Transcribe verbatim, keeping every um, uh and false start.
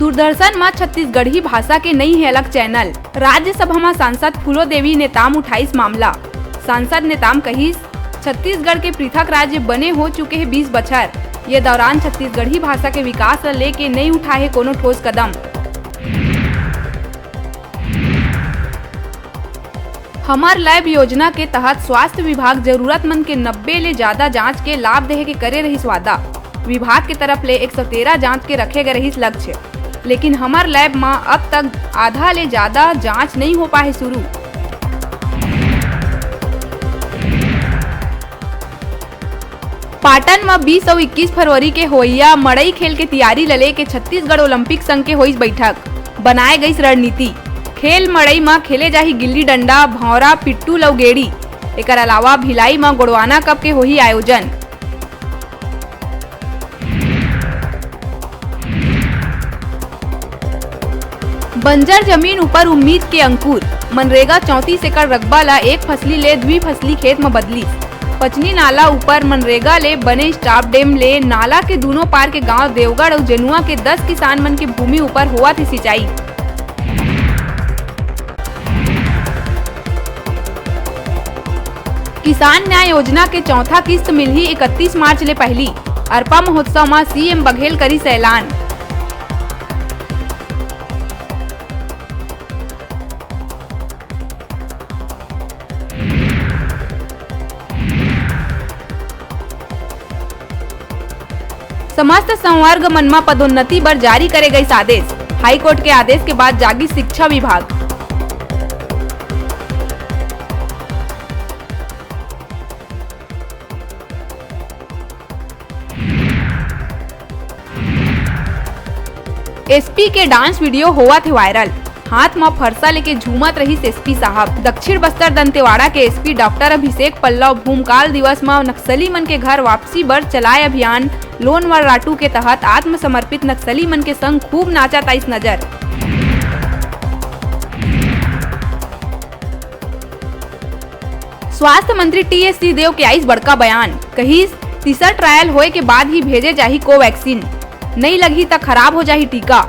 दूरदर्शन म छत्तीसगढ़ी भाषा के नइ हे अलग चैनल। राज्यसभा म सांसद फूलो देवी नेताम उठाइस मामला। सांसद नेताम कहिस, छत्तीसगढ़ के पृथक राज्य बने हो चुके हे बीस बछर। ये दौरान छत्तीसगढ़ी भाषा के विकास ल लेके नइ उठाए हे कोनो ठोस कदम। हमर लैब योजना के तहत स्वास्थ्य विभाग जरूरतमंद के नब्बे ले जादा जांच के लाभ देहे के करे रहिस वादा। विभाग के तरफ ले एक सौ तेरह जांच के रखे गए रहिस लक्ष्य, लेकिन हमर लैब म अब तक आधा ले जादा जांच नइ हो पाए शुरू। पाटन म बीस अउ इक्कीस फरवरी के होइया मड़ई खेल के तियारी ल लेके छत्तीसगढ़ ओलंपिक संघ के होइस बैठक। बनाए गइस रणनीति। खेल मड़ई म खेले जाही गिल्ली डंडा, भौंरा, पिट्टू, लउगेड़ी। एकर अलावा भिलाई म गोड़वाना कप के होही आयोजन। बंजर जमीन ऊपर उम्मीद के अंकुर। मनरेगा चौंतीस एकड़ रकबा ला एक फसली ले द्विफसली खेत म बदलिस। पचनी नाला ऊपर मनरेगा ले बने स्टॉप डैम ले नाला के दूनों पार के गांव देवगढ़ अउ जनुआ के दस किसान मन के भूमि ऊपर होवत हे सिंचाई। किसान न्याय योजना के चौथा किस्त मिलही इकतीस मार्च ले पहिली। अरपा महोत्सव म सीएम बघेल करिस ऐलान। समस्त संवर्ग मन म पदोन्नति बर जारी करे गइस आदेश। हाईकोर्ट के आदेश के बाद जागिस शिक्षा विभाग। एसपी के डांस वीडियो होवत हे वायरल। हाथ म फरसा लेके झूमत रहिस एसपी साहब। दक्षिण बस्तर दंतेवाड़ा के एसपी डॉक्टर अभिषेक पल्लव भूमकाल दिवस म नक्सली मन के घर वापसी बर चलाए अभियान लोन वर्राटू के तहत आत्मसमर्पित नक्सली मन के संग खूब नाचत आइस नजर। स्वास्थ्य मंत्री टीएस सिंहदेव के आइस बड़का बयान, कहिस, तीसर ट्रायल होए के बाद ही भेजे जाही कोवैक्सीन, नइ लगही त खराब हो जाही टीका।